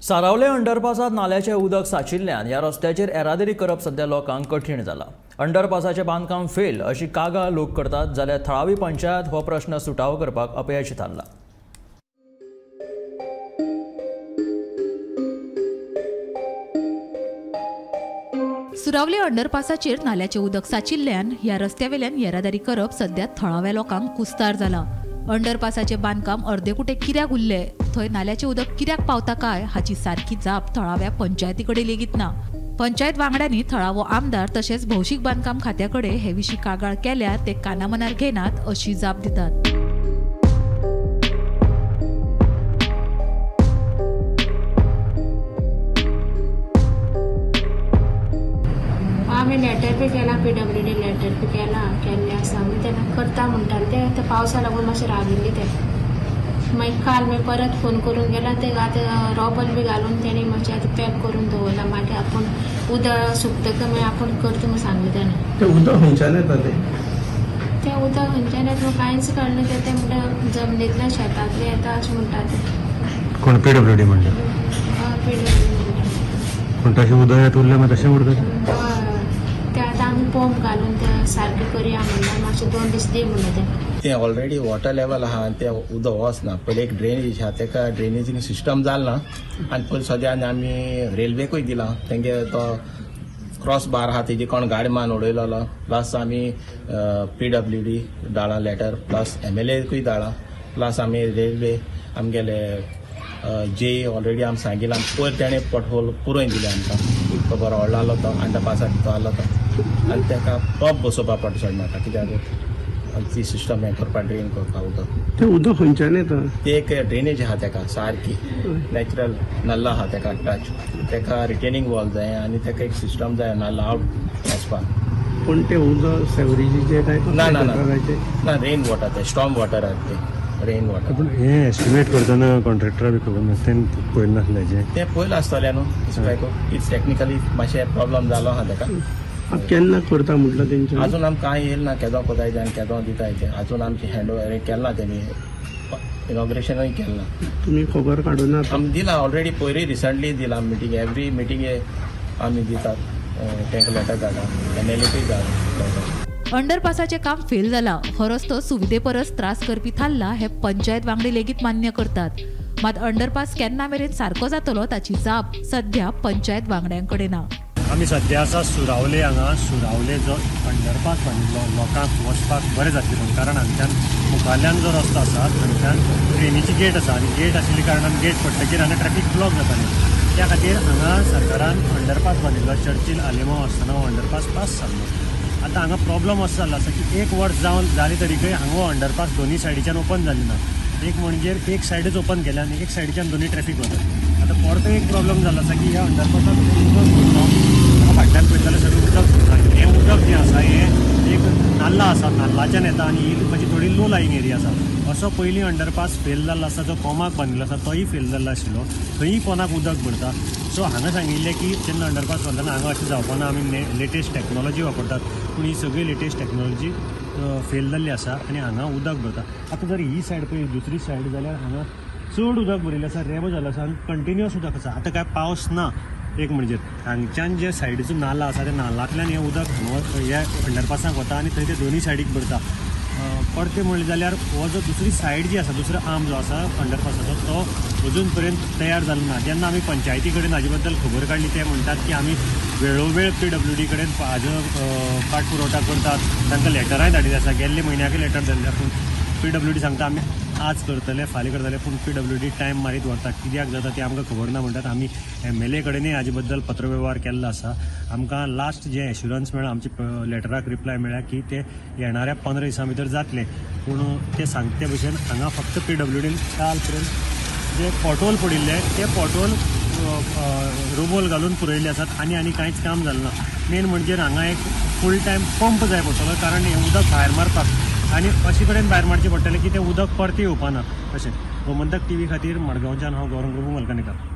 सारावले अंडरपासात नाल्याचें उदक सांचिल्ल्यान ह्या रस्त्याचेर येरादारी करप सध्या लोकांक कठीण जाला। अंडरपासाचें बांदकाम फेल अशी कागाळ लोक करतात, जाल्यार थळावी पंचायत हो प्रश्न सुटावो करपाक अपयशी थारला। सुरावले अंडरपासाचेर नाल्याचें उदक सांचिल्ल्यान ह्या रस्त्यावेल्यान येरादारी करप सध्या थळाव्या लोकांक कुस्तार जाला। अंडरपासाचें बांदकाम अर्देकुटे कित्याक उरलें, थंय नाल्याचें उदक कित्याक पावता काय हाची सारकी जाप थळाव्या पंचायती कडेन लेगीत ना। पंचायत वांगड्यांनी थळावो आमदार तशेंच भौशीक बांदकाम खात्या कडेन हे विशीं कागाळ केल्यार ते कानामनार घेनात अशी जाप दितात। आमी लेटर बी केला, PWD letter बी केला, केल्लें आसा। आमी तेन्ना करता म्हणटाले ते आतां पावसा लागून मातशें राविल्लें ते। मागीर काल मागीर परत फोन करून गेला ते आतां रोबल बी घालून तेणी मातशें आतां पॅक करून दवरलां। मागीर आपूण उदक सुकतकच मागीर आपूण करता म्हूण सांगलें तेणें। तें उदक खंयच्यान येता तें? तें उदक खंयच्यान येता म्हूण कांयच कळना। तें म्हणटा जमनींतल्यान शेतांतलें येता अशें म्हणटा ते। कोण PWD म्हणटा? हय, PWD म्हणटा। पूण तशें उदक येत उरलें मागीर तशें उरता? हय, ते आतां आमी पंप घालून ते सारकें करया म्हणल्यार मातशें 2 दीस दी म्हणलें तें। तें ऑलरेडी वॉटर लेवल आहा आनी तें उदक वचना। पयलीं एक ड्रेनेज आहा, तेका ड्रेनेजींग सिस्टम जाल ना आनी पयलीं सद्या आनी आमी रेल्वेकूय दिलां। तेंगे तो क्रॉस बार आहा तेजी कोण गाडी मान उडयलेलो, प्लस आमी PWD धाडलां लेटर, प्लस MLA धाडलां, प्लस आमी रेल्वे आमगेले जे ऑलरेडी आमी सांगिलां। पयर तेणें पोटहोल पुरोवन दिलें आमकां, तो बरो व्हडलो आहलो तो अंडरपासाक तो आहलो तो, आनी तेका पंप बसोवपा पडटा सोड म्हाका, कित्याक ती सिस्टम हें करपाक ड्रेन करपाक उदक। तें उदक खंयच्यान येता? ते एक ड्रेनेज आहा तेका सारकी नॅचरल नल्ला आहा तेका टच, तेका रिटेनिंग वॉल जाय आनी तेका एक सिस्टम जाय नाल्ला आवट वचपाक। पूण तें उदक सेवरेजीचें काय? ना ना ना, रेन वॉटर तें, स्टॉर्म वॉटर आहा तें, रेन वॉटर। पूण हें एस्टिमेट करतना कॉन्ट्रॅक्टरा बी खबर ना, तें पळयलें नासलें हेजें? तें पयलें आसतलें न्हू, it's technically मातशें प्रॉब्लम जालो आहा तेका। केन्ना करता म्हटलं तेंच्या? अजून आमकां कांय येयल ना, केदो कोताय आनी केदो दिताय तें अजून आमचें हँड ओवर केलें ना, तेणी इनॉग्रेशनूय केलें ना। तुमी खबर काडूं ना? आमी दिलां ऑलरेडी, पयरूय रिसंटली दिलां मिटींग, एवरी मिटींग आमी दितात तेंकां लेटर धाडला, MLA धाडला। अंडरपासाचें काम फेल जाला। हो रस्तो सुविधे परस त्रास करपी थारला हे पंचायत वांगडी लेगीत मान्य करतात। मात अंडरपास केन्ना मेरेन सारको जातलो ताची जाप सध्या पंचायत वांगड्यां कडेन ना। आमी सद्या आसा सुरावले हांगा। सुरावले जो अंडरपास बांदिल्लो लोकांक वचपाक बरें जातलें म्हणून, कारण हांगच्यान मुखाल्यान जो रस्तो आसा थंयच्यान ट्रेनीची गेट आसा आनी गेट आशिल्ल्या कारणान गेट पडटकीर हांगा ट्रॅफीक ब्लॉक जातालें। त्या खातीर हांगा सरकारान अंडरपास बांदिल्लो। चर्चील आलेमांव आसतना हो अंडरपास पास जाल्लो। आतां हांगा प्रॉब्लम असो जाल्लो आसा की 1 वर्स जावन जालें तरीकय हांगा हो अंडरपास दोनूय सायडीच्यान ओपन जाली ना। एक म्हणजे एक सायडच ओपन केल्या आनी एक सायडीच्यान दोनूय ट्रॅफीक वता। आतां परतो एक प्रॉब्लम जाल्लो आसा की ह्या अंडरपासाक उदक भरता, फाटल्यान पळयत जाल्यार सगळें उदक भरता। हें उदक जें आसा हें एक नाल्ला आसा, नाल्लाच्यान येता आनी ही मातशी थोडी लो लायींग एरिया आसा। असो पयलीं अंडरपास फेल जाल्लो आसा, जो कोमाक बांदिल्लो आसा तोय फेल जाल्लो आशिल्लो, थंय कोणाक उदक भरता। सो हांगा सांगिल्लें की जेन्ना अंडरपास बांदतना हांगा अशें जावपा ना, आमी लेटेस्ट टॅक्नोलॉजी वापरतात, पूण ही सगळी लेटेस्ट टॅक्नोलॉजी फेल जाल्ली आसा आनी हांगा उदक भरता। आतां जर ही सायड पळय दुसरी सायड जाल्यार हांगा चड उदक भरिल्लें आसा, रेबो जाल्लो आसा आनी कंटिन्युअस उदक आसा। आतां काय पावस ना, एक म्हणजे हांगच्यान जे सायडीचो नाला आसा त्या नालांतल्यान हें उदक ह्या अंडरपासाक वता आनी थंय ते दोनूय सायडीक भरता। परतें म्हणलें जाल्यार हो जो दुसरी सायड जी आसा, दुसरो आर्म जो आसा अंडरपासाचो तो अजून पर्यंत तयार जालो ना। जेन्ना आमी पंचायती कडेन हाजे बद्दल खबर काडली ते म्हणटात की आमी वेळोवेळ PWD कडेन हाजो पाठपुरवठा करतात, तांकां लेटरांय धाडिल्लीं आसा, गेल्ले म्हयन्याकय लेटर धाडल्या, पूण PWD सांगता आमी आज करतले फाल्यां करतले, पूण PWD time मारीत व्हरता। कित्याक जाता तें आमकां खबर ना म्हणटात। आमी MLA कडेनय हाजे बद्दल पत्रवेव्हार केल्लो आसा। आमकां लास्ट जें एश्युरन्स मेळ्ळा, आमच्या लेटराक रिप्लाय मेळ्ळा की ते येणाऱ्या 15 दिसां भितर जातलें, पूण ते सांगते भशेन हांगा फक्त PWDन काल पर्यंत जे पोटहोल पडिल्ले ते पोटहोल रोबोल घालून पुरयल्ले आसात आनी आनी कांयच काम जालें ना। मेन म्हणजे हांगा एक फूल टायम पंप जाय पडटलो, कारण हें उदक भायर मारपाक आनी अशे कडेन भायर मारचें पडटलें की तें उदक परतें येवपा ना। अशें गोमंतक TV खातीर मडगांवच्यान हांव गौरंग प्रभू मलकणेकर।